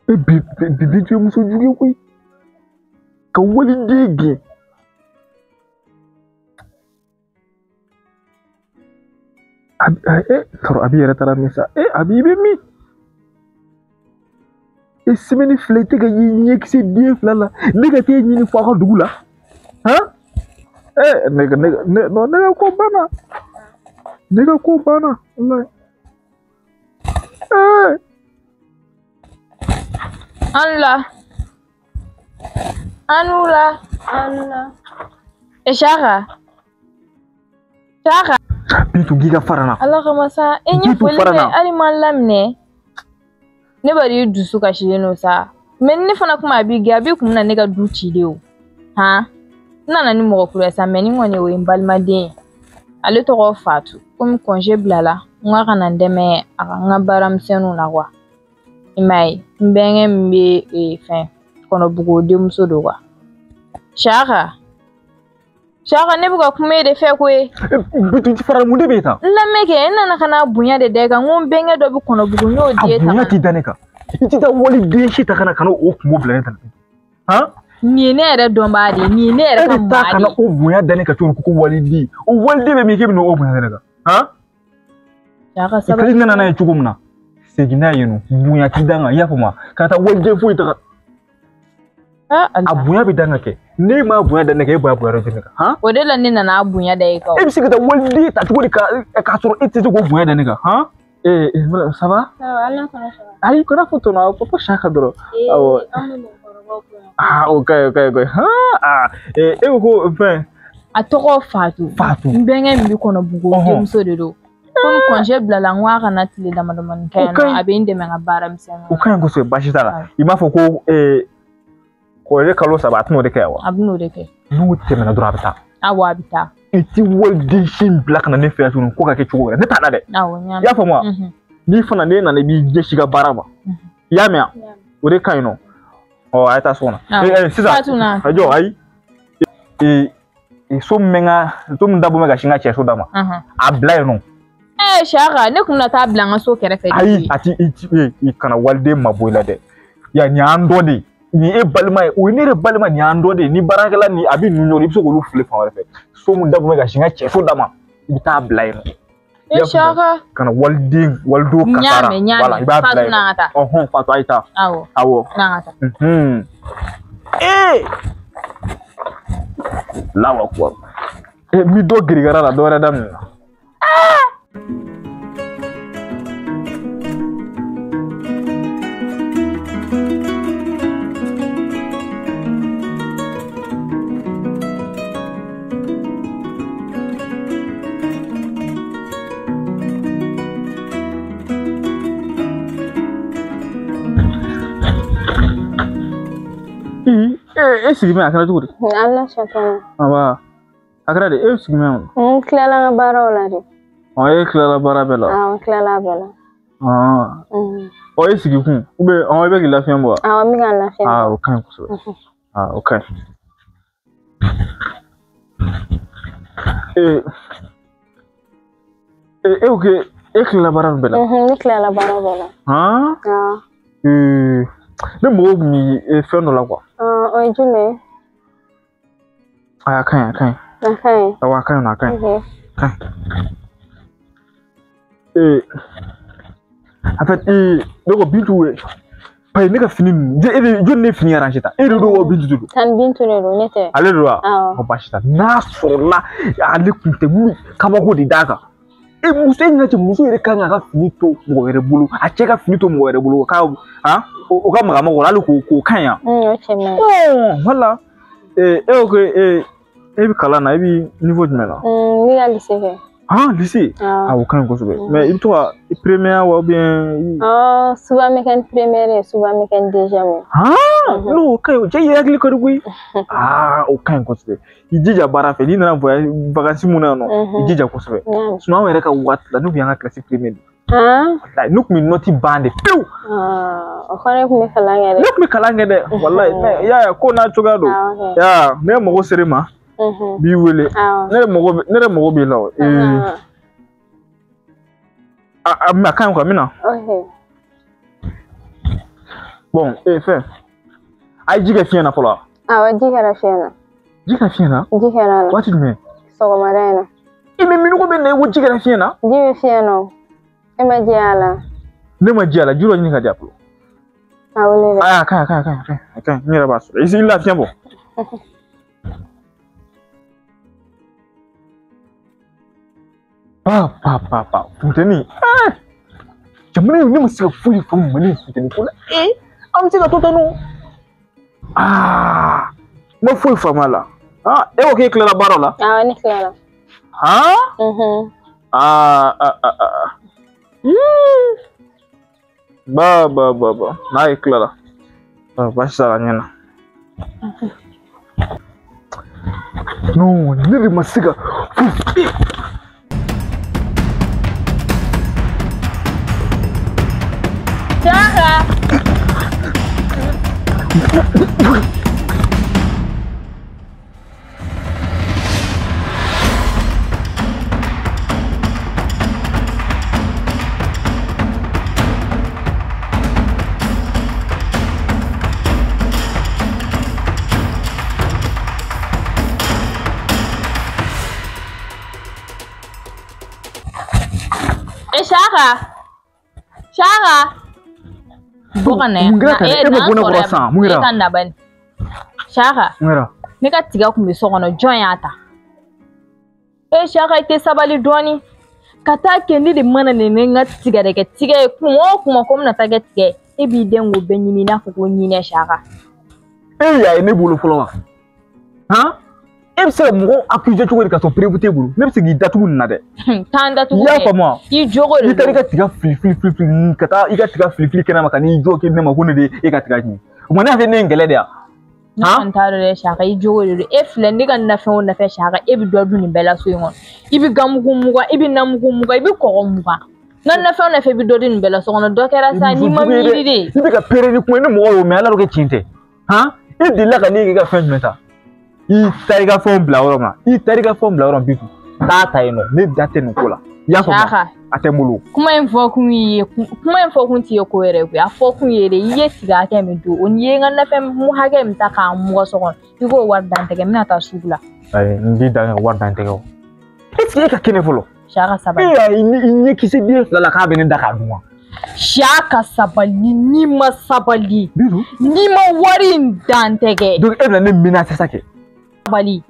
E bi bi Bintu ye muso jugu ye koyi. Ka waliden gɛn. E tɔrɔ Abi yɛrɛ taara min sa? E Abi i bɛ min? E semaine 2 i tɛ ka ɲɛkisɛ den 2 la. Ne ka t'e ɲini fo a ka dugu la. Han? E ne ka ne ne non ne ka ko banna. Ne ka ko banna. Wallahi. Ee. An la. Anula. Anula. E Shaka. Shaka. Bintu k'i ka fara n na. Ala kama sa, e ɲɛ Bintu foli fara n kɛ na. hali ma laminɛ. Ne b'a dɔn i dusu kasilen don sa. Mais ni ne fana kuma a b'i gɛn, a b'i kun na ne ka du ci de o. Han? N nana ni mɔgɔ kura ye sa, mais nin kɔni o ye n balimaden ye. Ale tɔgɔ Fatu. Komi congé bilala, n k'a ka na n dɛmɛ a ka n ka baaramisɛnninw na quoi. I m'a ye, n bɛnkɛ min bɛ fɛn Kɔnɔbugu o denmuso don quoi. Shaka. Shaka ne bɛ ka kuma e de fɛ koyi. Bintu i fara mun de bɛ yen tan? N lamɛn kɛ, n nana ka na bonya de da i kan. N ko n bɛnkɛ dɔ bɛ Kɔnɔbugu, n y'o A den ta bonya ka na. t'i da ne kan. I tɛ taa waliden si ta ka na ka na o kungo bila ne ta la. Han? Nin ye ne yɛrɛ dɔnbaa de ye, nin ye ne E yɛrɛ ka bɛ taa maa ka de na ye. o bonya da ne kan cogo min ko waliden. O waliden bɛ min k'e bɛ n'o bonya da ne kan. Han? Shaka I sabali. nana n'a ye cogo min na, segin n'a ye yen nɔ. Bonya t'i da n kan, i y'a faamu wa? Ka taa waliden foyi ta ka Ah, a Allah. bonya bɛ da n kan kɛ. N'e m'a bonya da ne kan, e bonya bonya da ne kan. Han? O de la ne nana a bonya da i kan. E bɛ se ka taa waliden ta cogo di k'a sɔrɔ e tɛ se k'o bonya da ne kan. Han? Eh, ça va? Ça va, ala kɔnɔ ça va. Ayi, kana fɔ tɔnɔ, fɔ Shaka dɔrɔn. Ee, Awɔ. an bɛ mɔgɔkɔrɔbaw bonya. Ah, o ka ɲi, o ka ɲi, o ka ɲi. Han? Ah, eh, e ko ko fɛn A tɔgɔ Fatu. Fatu. N bɛnkɛ min bɛ Kɔnɔbugu, o Ɔhɔn. denmuso de don. Komi congé bilala, n ko a kana tile damadamanin kɛ O yan ka nɔ, ɲi. a bɛ n dɛmɛ n ka baara misɛnninw O na. ka ɲi kosɛbɛ, baasi t'a la. Awɔ. I m'a fɔ ko kɔrɔlen kalo 3 a tɛn'o de kɛ yan wa? A bɛ n'o de kɛ. N'o tɛmɛna dɔrɔn a bɛ taa. Awɔ, a bɛ taa. I ti waliden si bila ka na ne fɛ yan tuguni ko ka kɛ cogo wɛrɛ. Ne t'a la dɛ. Awɔ, n y'a I y'a faamu wa? mɛn. N'i fana n'e nana i b'i ɲɛsin i ka baara ma. I y'a mɛn wa? O de ka ɲi nɔ. Ɔ, a ye taa so kɔnɔ. Awɔ. Eh, eh, sisan. Fatu na. A jɔ, ayi. So min bɛ n ka so min dabɔ bɛ ka sin n ka cɛso d'a ma. A bila yen nɔ. Ee Shaka, ne kun bɛna taa bila n ka so kɛrɛfɛ de Ayi, koyi. a ti i ti i kana waliden mabɔ i la dɛ. Ya nin y'an dɔ de ye. Nin ye e balima ye, o ye ne yɛrɛ balima, nin y'an dɔ de ye. Ni baarakɛla ni a bɛ ninnu ɲɔgɔn, i bɛ se k'olu fili fan wɛrɛ fɛ. So min dabɔ bɛ ka sin n ka cɛso d'a ma, i bɛ taa bila yen nɔ. E Shaka. Kana waliden walido N y'a kasara. mɛn, n y'a Voilà, mɛn. i b'a bila Fatu yen n'an nɔ. ka taa. Ɔhɔn, Fatu a ye taa. Awɔ, Awɔ. n'an ka taa. Ee! Allahu akbar. Eh, n bi dɔ girigara la, dɔ wɛrɛ daminɛ na. E sigi bɛ a kɛra cogo di? Ala sɔnna. Aba, a kɛra di? E sigi bɛ yan. N tilala n ka baaraw la de. Ɔ, e tilala baara bɛɛ la. Awɔ, n tilala a bɛɛ la. Ɔ, e sigi kun ou bien ɔ, i bɛ k'i lafiɲɛ bɔ wa? Awɔ, n bɛ ka n lafiya. Ah, o ka ɲi kosɛbɛ. Ah, o ka ɲi. Ee, e ko k'e e tilala baara bɛɛ la? Ne tilala baara bɛɛ la. Han? Awɔ. Ee, ne mago tun bɛ fɛn dɔ la quoi. O ye jumɛn ye? A ka ɲi, a ka ɲi. A ka ɲi. Awɔ, a ka ɲi nɔ, a ka ɲi. Ok. Ka ɲi. Ee, en fait, ee, ne ko Bintu ye, parce que ne ka fini ninnu, e de jɔnni ne fini arranger tan? E de don wa Bintu de don? Tan Bintu de don, ne tɛ. Ale de don wa? Awɔ. Ɔ, baasi t'a la. N'a sɔrɔla ale kun tɛ mun kabako de d'a kan. E muso e ɲɛna cɛ muso yɛrɛ kan k'a ka fini to mɔgɔ wɛrɛ bolo, a cɛ ka fini to mɔgɔ wɛrɛ bolo, k'a han o ka maga mɔgɔ la hali k'o ka ɲi yan. O cɛ man ɲi. Ɔn, voilà. Ee, e ko ko e bɛ kalan na, e bɛ niveau jumɛn na? N bɛ ka lycée kɛ. Ah, lycée. Awɔ. Ah, o ka ɲi kosɛbɛ. Mais i bɛ to ka première wa ou bien? Awɔ, souvent n bɛ kɛ ni première ye, souvent n bɛ kɛ ni deuxième ye. Ah, non, o ka ɲi. Cɛ i yɛrɛ hakili ka di koyi. Ah, o ka ɲi kosɛbɛ. I jija baara fɛ, n'i nana voyage vacances mun na yan nɔ, i jija kosɛbɛ. Sinon anw yɛrɛ ka waati la, ne kun y'an ka classe première de. Walayi, ne kun bɛ note ban de pewu. O fana kun bɛ kalan kɛ dɛ. Ne kun bɛ kalan kɛ dɛ, walayi. Mais i y'a ye ko n'a cogoya don. Ya, ne mago ser'i ma. N b'i wele. Ne yɛrɛ mago b'i la o. A ka ɲi quoi, n bɛ na. Bon, e fɛn. A ye ji kɛ fiɲɛ na fɔlɔ. Awɔ, ji kɛra fiɲɛ na. Ji kɛra fiɲɛ na? Ji kɛra la. Waati jumɛn? Sɔgɔmada in na. E mais minɔgɔ bɛ na i ko ji kɛra fiɲɛ na? Ji bɛ fiɲɛ na o. E ma ji a la. Ne ma ji a la, ji dɔ ɲini ka di yan fɔlɔ. A wele dɛ. Aa, a ka ɲi, a ka ɲi, a ka ɲi, a ka ɲi, n yɛrɛ b'a sɔrɔ. I la fiɲɛ bɔ. Pa pa pa pa, funteni. Jamana in ne ma se ka foyi faamu Mali funteni ko la. An bɛ se ka to tan nɔ. Aa, n ma foyi faamu a la. Ah, e ko k'e tilala baara la? Awɔ, ne tilala. Han? Mhm. Aa aa aa. Ba ba ba ba, n'a ye tilala. Baasi t'a la, ɲɛna. Non, ne de ma se ka foyi. Shaka! Shaka! Shaka! Bɔ ka na yan. Mun kɛra ka na? E bɛ bɔ ne kɔrɔ sisan, mun kɛra? E ka na bani. Shaka. Mun kɛra? Ne ka tiga kun bɛ so kɔnɔ, jɔn y'a ta? E Shaka, i tɛ sabali dɔɔni. Ka taa kɛ ne de mana nin ne n ka tigadɛgɛ tigɛ ye kuma o kuma ko n bɛna taa kɛ tigɛ ye. E b'i den k'o bɛɛ ɲimi i n'a fɔ ko ɲinɛ Shaka. E y'a ye ne bolo fɔlɔ wa? Han? E bɛ se ka mɔgɔw accuser cogo di ka sɔrɔ preuve t'e bolo? Ne bɛ se k'i datugu nin na dɛ. T'an datugu I y'a faamu wa? I jogo de don. I taara i ka tiga fili fili fili fili ka taa i ka tiga fili fili kɛnɛ ma ka n'i jɔ k'i ne ma ko ne de ye e ka tiga tiɲɛ. O tuma ne y'a fɔ ne ye n kɛlɛ de ya? Ne kɔni t'a dɔn dɛ Shaka, i jogo de don. E filɛ ne ka nafɛn o nafɛn Shaka, e bɛ dɔ dun nin bɛɛ la so in kɔnɔ. I bɛ gamugu mugan, i bɛ namugu mugan, i bɛ kɔgɔ mugan. N ka nafɛn o nafɛn i bɛ dɔ dun nin bɛɛ la so kɔnɔ. Dɔ kɛra sa n'i ma miiri de. I bɛ ka pere ni kuma ye, ni mɔgɔw y'o mɛn ala kɛ tiɲɛ tɛ. Han? E delila ka ne k'i ka fɛn jumɛn ta? I taara i ka fɛnw bila yɔrɔ min na, i taara i ka fɛnw bila yɔrɔ min Bintu, taa ta yen nɔ, ne da tɛ nin ko la. I y'a faamu? A tɛ n bolo. Kuma in fɔ kun ye, kuma in fɔ kun t'i ye ko yɛrɛ koyi. A fɔ kun ye de, i ye tiga hakɛ min dun, o n'i ye n ka nafɛn hakɛ min ta k'a mugan so kɔnɔ, i k'o wari dan tɛgɛ, n bɛna taa sugu la. Ayi, n b'i dan ka wari dan tɛgɛ o. Est ce que e ka kɛnɛ fɔlɔ? Shaka sabali. E y'a ye i ɲɛ kisɛ den fila la k'a bɛ ne da k'a dun wa? Shaka sabali, n'i ma sabali. Bintu. N'i ma wari in dan tɛgɛ. Donc e bɛna ne menacer sa kɛ? Sabali.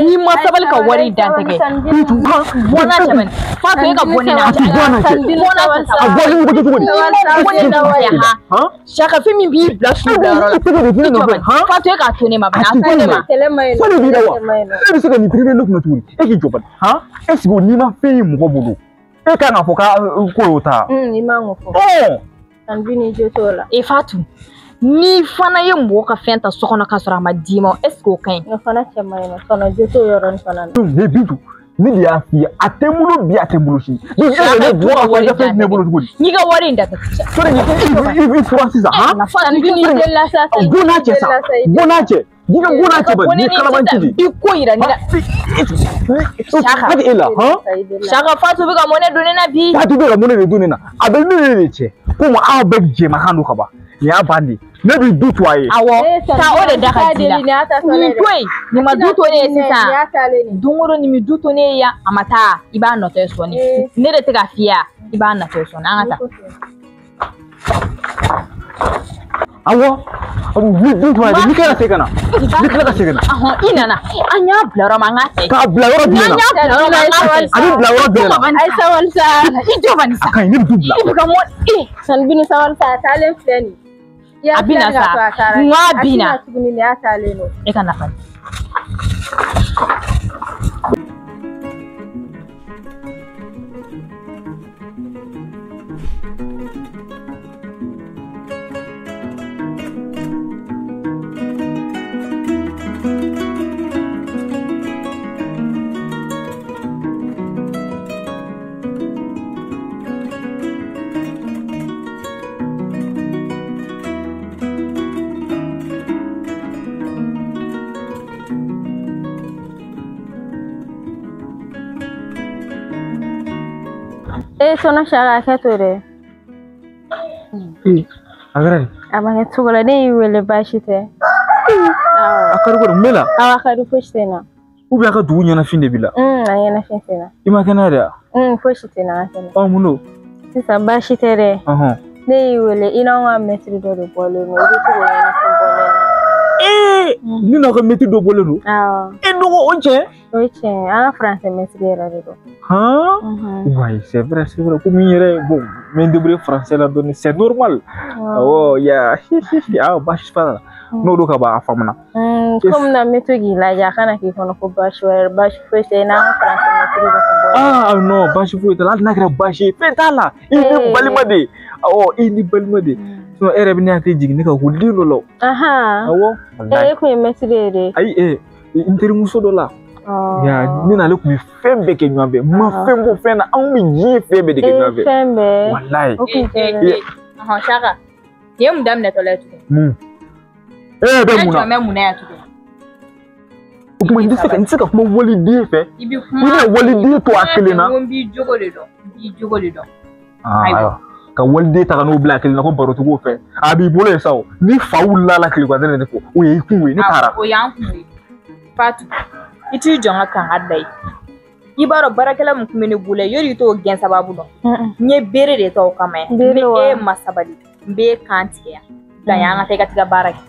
N'i ma sabali ka wari dan tɛgɛ. Bɔ n'a cɛ bani. Fatu e ka bɔ ne na. A ti bɔ n'a cɛ. Bɔ n'a cɛ. A bɔ ni mɔgɔ cɛ cogo di? N'i ma bɔ ne na cɛ ha. Shaka fɛn min b'i bila su bilayɔrɔ la. Fatu e k'a to ne ma bani. A to ne ma. Fɛn de b'i la wa? E bɛ se ka nin pere ne kunna cogo di? E k'i jɔ bani. Han? Est ce que n'i ma fɛn ye mɔgɔ bolo, e kan k'a fɔ k'a ko y'o ta? I man k'o fɔ. An bi n'i jo t'o la. E Fatu. Ni fana ye mɔgɔ ka fɛn ta so kɔnɔ k'a sɔrɔ a ma d'i ma, est ce que o ka ɲi? O fana cɛ man ɲi nɔ, tɔnɔ jo t'o yɔrɔnin fana na. Ne Bintu, ne de y'a f'i ye, a tɛ n bolo bi, a tɛ n bolo sini. Donc e bɛ ne bɔ ka fɔ i ka fɛn ne bolo cogo di? N'i ka wari in da tɛ. Sɔrɔ i furan sisan, han? Nafa bɔ n'a cɛ sa, bɔ n'a cɛ. N'i ka bɔ n'a cɛ bani, n'i ye kalabanci de. I ko yira ne la. Shaka. Hali e la, han? Shaka, Fatu bɛ ka mɔnɛ don ne na bi. Fatu bɛ ka mɔnɛ de don ne na. A bɛ ne de cɛ. Komi aw bɛɛ jɛmakan don ka ban. Nin y'a ban de. Ne b'i du to a ye. Awɔ, taa o de da ka di la. Nin to yen, nin ma du to ne ye sisan. Don o don nin bɛ du to ne ye yan, a ma taa, i b'a nɔtɔ ye sɔɔni. Ne de tɛ k'a f'i ye, i b'a nɔtɔ ye sɔɔni. An ka taa. Awɔ, ni du to a ye, n'i tila ka segin ka na. N'i tila ka segin ka na. Ahɔn, i nana. An y'a bila yɔrɔ min, an k'a tɛ. K'a bila yɔrɔ jumɛn na? An y'a bila yɔrɔ min, an k'a tɛ. A bɛ bila yɔrɔ jumɛn na? Ayi sabali sa. I jɔ bani sa. A ka ɲi, ne bɛ du bila. I bɛ ka mɔn. Sanbini sabali sa, a taalen filɛ nin ye. A bina sa, n k'a bina. A tɛna tuguni, nin y'a taalen don. E ka nafa. E tɔnɔ Shaka, hakɛ to dɛ. Ee, a kɛra di? A ma kɛ cogo la, ne y'i wele baasi tɛ. A ka di ko mun bɛ la? Awɔ, a ka di, fosi tɛ n na. Ou bien a ka dugu ɲɛnafin de b'i la? A ɲɛnafin tɛ n na. I ma kɛnɛ yɛrɛ wa? Fosi tɛ n na, n ka kɛnɛ. Ɔ, mun don? Sisan baasi tɛ dɛ. Ne y'i wele, i n'anw ka mɛtiri dɔ de bɔlen don, i bɛ se k'o ɲɛnafin bɔ ne na. Ee, ne n'aw ka mɛtiri dɔ bɔlen don? Awɔ. E dɔgɔ, o cɛ? O ye tiɲɛ ye, an ka faransɛ mɛtiri yɛrɛ de don. Han? Ouais, c'est vrai, c'est vrai. Komi n yɛrɛ, bon, n bɛ n débrouiller français la dɔɔni, c'est normal. Awɔ, ya, ah, baasi t'a la. N'o don ka ban, a faamuna. Komi na n bɛ to k'i lajɛ, a kana k'i kɔnɔ ko baasi wɛrɛ, baasi foyi tɛ n'an ka faransɛ mɛtiri dɔ kun bɔra. Ah non, baasi foyi t'a la, hali n'a kɛra baasi ye, fɛn t'a la. I ni balima de ye. Awɔ, i ni balima de ye. Sinon e yɛrɛ bɛ ne hakili jigin ne ka ekɔliden dɔ la. Awɔ. E kun ye mɛtiri ye de? Ayi, n terimuso dɔ la. Ya, ne n'ale tun bɛ fɛn bɛɛ kɛ ɲɔgɔn fɛ. N ma fɛn bɔ fɛn na, anw bɛ diɲɛ fɛn bɛɛ de kɛ ɲɔgɔn fɛ. Fɛn bɛɛ. Walayi. O kun tɛ dɛ. Saka, nin ye mun daminɛtɔla ye tuguni? Mun? E bɛ mun na? Ne jɔ bɛ mun na yan tuguni? O tuma n tɛ se ka kuma waliden fɛ. I bɛ kuma. I bɛ waliden to a kelen na. N ko n b'i jogo de dɔn, n b'i jogo de dɔn. Ayiwa. Ka waliden ta ka n'o bila a kelen na ko barotigiw fɛ. A b'i bolo yen sa o. Ni fa wulila la tile gan ne ko o ye i kun ye, ne taara. O y'an kun ye. Fatu, i t'i jɔ n ka kangari da ye. I b'a dɔn baarakɛla min tun bɛ ne bolo yan, yɔrɔ i t'o gɛn sababu dɔn. N ye bere de ta o kama yan. Ni e ma sabali, n b'e kan tigɛ yan. Bila yan, an ka taa i ka t'i ka baara kɛ.